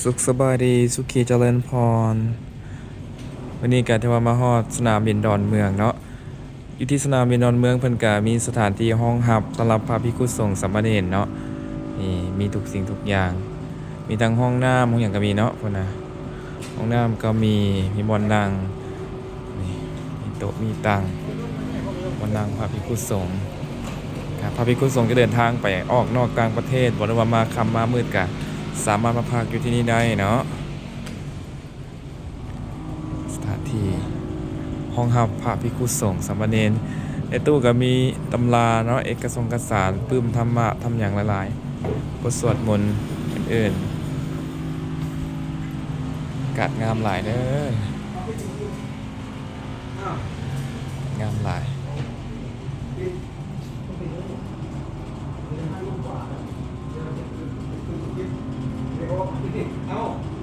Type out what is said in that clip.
ສຸກສະບາຍດີ ສຸຂີຈະເລີນພອນ. ມື້ນີ້ກະຖືວ່າມາຮອດສະໜາມບິນດອນເມືອງເນາະ. ຢູ່ທີ່ສະໜາມບິນດອນເມືອງ ເພິ່ນກະມີສະຖານທີ່ຮອງຮັບຕ້ອນຮັບພະພິກຂຸສົງສາມະເນນເນາະ. ນີ້ມີທຸກສິ່ງທຸກຢ່າງ ມີທັງຫ້ອງນ້ຳ ຫ້ອງຫຍັງກະມີເນາະ ພຸ້ນນະ. ຫ້ອງນ້ຳກະມີ ມີບ່ອນນັ່ງ ນີ້ ມີໂຕະມີຕັ່ງ ບ່ອນນັ່ງພະພິກຂຸສົງ. ຖ້າພະພິກຂຸສົງຈະເດີນທາງໄປອອກນອກຕ່າງປະເທດບໍ ຫຼືວ່າມາຄ່ຳມາມືດ ກະສາມາດມາພັກຢູ່ທີ່ນີ້ໄດ້ເນາະ. ສະຖານທີ່ຮອງຮັບພະພິກຂຸສົງສາມະເນນ. ໃນຕູ້ກະມີຕຳລາເນາະ ເອກະສົງກະສານ ປຶ້ມທຳມະ ທຳຫຍັງຫຼາຍໆ ບົດສວດມົນອື່ນໆ. ອາກາດງາມຫຼາຍເດີ. ງາມຫຼາຍ. ເອົ້າ